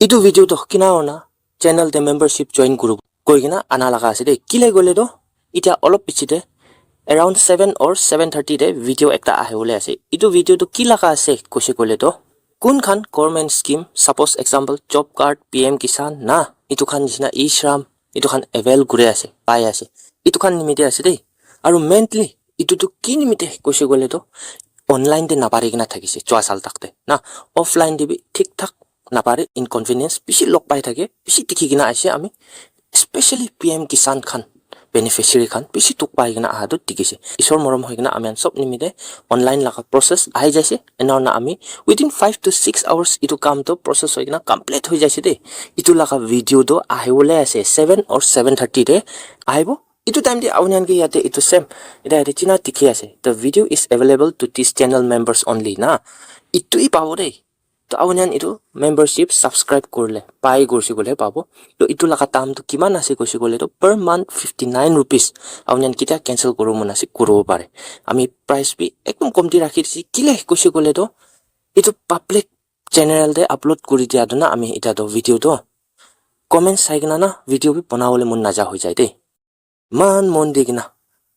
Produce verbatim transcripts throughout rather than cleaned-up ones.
Etu video toh kina hoina channel te membership join kuribo koi kena ana laga ase de. Kile koile toh, itya olop piche te around seven or seven thirty te video ekta ahi bole ase. Etu video toh ki laga ase koise koile toh, kun khan government scheme, suppose example, job card, P M Kisan na, etu khan nisna e-shram, etu khan avail kuri ase, pai ase. Etu khan nimite ase de. Aru mainly etu tu ki nimite koise koile toh, online te napari kena thakise chua sal tak te na, offline te bi thik thak napare, inconvenience bishi log pai thake, bishi dikhi kena aise ami, especially P M Kisan khan beneficiary khan bishi dukh pai kena aha tu dikhi ase. Isor morom hoi kena ami khan sob nimite online laga process ahi jaise. Ena hoina ami within five to six hours etu kam tu process hoi kena complete hoi jaise de. Etu laga video tu ahi bole ase seven or seven thirty te ahibo. Etu time te apuni khan ke yate etu same, eta yate china dikhi ase, "The video is available to this channel members only" na, etu hi pabo de. To apuni khan etu membership subscribe kurile, pay kurise koile pabo. To etu laga dam tu kiman ase koise koile to per month fifty nine rupees. Apuni khan ketia cancel kuribo mon ase kuribo pare. Ami price bi ekdum komti rakhi dise. Kile koise koile to etu public channel te upload kuri dia tu na ami eta to video to comment sai kena na video bi banabole mon naja hoi jai de. Iman mon di kena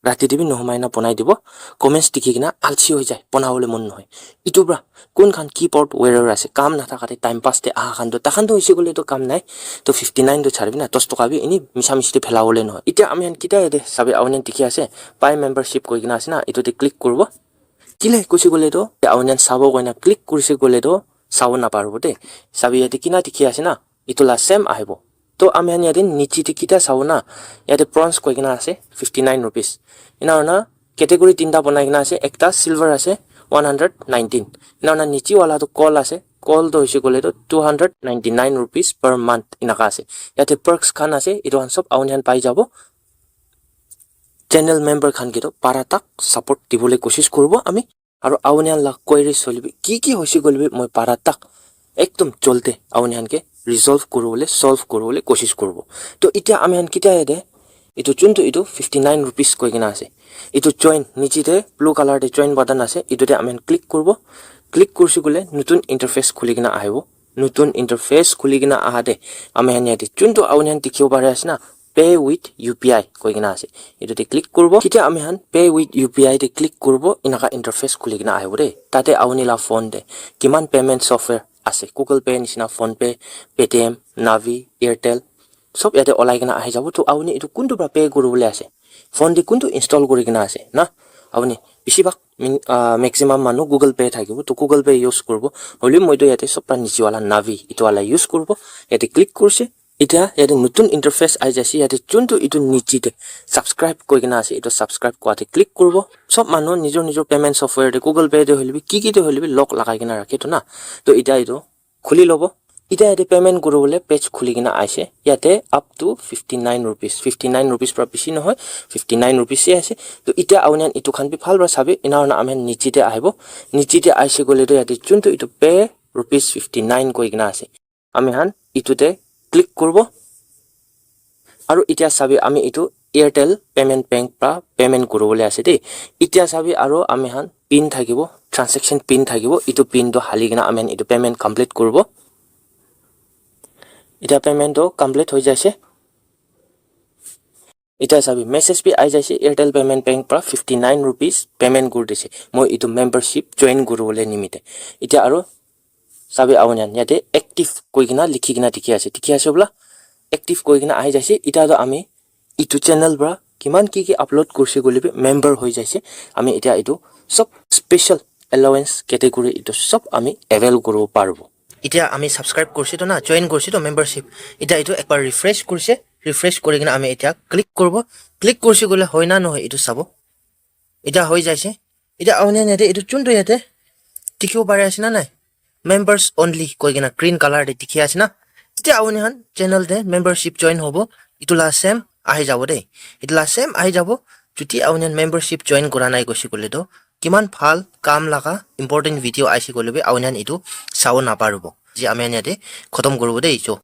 rati te bi nohomai na bonai dibo. Comments dikhi kena alsi hoi jai, bonabole mon nohoi. Etu pra kun khan keyboard warrior ase, kam nathaka te time pass te aha khan to, takhan to hoise koile to kam nai. To fifty nine to charibi na, dos toka bi eni misa misi te phelabole nohoi. Itya ami khan ketia yate sabi apuni khan dikhi ase, pay membership koi kena ase na, etu te click kuribo. Kile koise koile to, apuni khan sabo koina click kurise koile to, sabo naparibo de. Sabi yate kina dikhi ase na, etu la same ahibo. To ami khan yate niche te kita sabo na, yate bronze koi kena ase, fifty nine rupees. Ena hoina category tinta banai kena ase, ekta silver ase, one hundred nineteen. Ena hoina niche wala to gold ase, gold to hoise koile to two hundred ninety nine rupees per month enaka ase. Yate perks khan ase, etu khan sob apuni khan pai jabo. Channel member khan ke to para tak support dibole koshish kuribo ami. Aru apuni khan la queries hoile bi, ki ki hoise koile bi, moi para tak ekdum jolte apuni khan ke resolve kuribole, solve kuribole koshish kuribo. To itya ami khan ketia yate etu chuntu etu fifty nine rupees koi kena ase. Etu join niche te blue color te join button ase. Etu te ami khan click kuribo. Click kurise koile notun interface khuli kena ahibo. Notun interface khuli kena aha te ami khan yate chuntu apuni khan dikhibo pari ase na, pay with U P I koi kena ase. Etu te click kuribo. Ketia ami khan pay with U P I te click kuribo, enaka interface khuli kena ahibo de. Tate apuni la phone te kiman payment software ase, Google Pay nishina, PhonePe, Paytm, Navi, Airtel, sob yate olai kena ahi jabo. To apuni etu kuntu pra pay kuribole ase, phone te kuntu install kuri kena ase na, apuni bishi bhag min-, ah, maximum manu Google Pay thakibo, to Google Pay use kuribo. Hoile moi to yate sob pra niche wala Navi, etu wala use kuribo. Yate click kurise. Itya yate notun interface ahi jaise, yate chuntu etu niche te subscribe koi kena ase, etu subscribe kua te click kuribo. Sob manu nijor nijor payment software te, Google Pay te hoile bi, ki ki te hoile bi lock lagai kena rakhe to na. To itya etu khuli lobo. Itya yate payment kuribole page khuli kena aise. Yate up to fifty nine rupees, fifty nine rupees pra bishi nohoi, fifty nine rupees he ase. To itya apuni khan etu khan bi bhal pra sabi, ena hoina ami khan niche te ahibo. Niche te aise koile to yate chuntu etu pay rupees fifty nine koi kena ase. Ami khan etu te click kuribo. Aru itya sabi ami etu Airtel Payment Bank pra payment kuribole ase de. Itya sabi aru ami khan pin thakibo, transaction pin thakibo. Etu pin to hali kena ami khan etu payment complete kuribo. Itya payment to complete hoi jaise. Itya sabi message bi ahi jaise, Airtel Payment Bank pra fifty nine rupees payment kuri dise, moi etu membership join kuribole nimite. Itya aru sabi apuni khan yate active koi kena likhi kena dikhi ase, dikhi ase bola, active koi kena ahi jaise. Itya to ami etu channel pra kiman ki ki upload kurise koile bi member hoi jaise. Ami itya etu sob special allowance category etu sob ami avail kuribo paribo. Itya ami subscribe kurise to na, join kurise to membership. Itya etu ekbar refresh kurise, refresh kuri kena ami itya click kuribo. Click kurise koile hoi na nohoi etu sabo. Itya hoi jaise. Itya apuni khan yate etu chuntu yate dikhibo pari ase na nai? Members only koi kena green color te dikhi ase na? Itya apuni khan channel te membership join hobo. Etu la same ahi jabo de. Etu la same ahi jabo. Jodi apuni khan membership join kura nai koise koile to, kiman bhal kam laga important video aise koile bi apuni khan etu sabo naparibo. Je ami khan yate khotom kuribo de etu.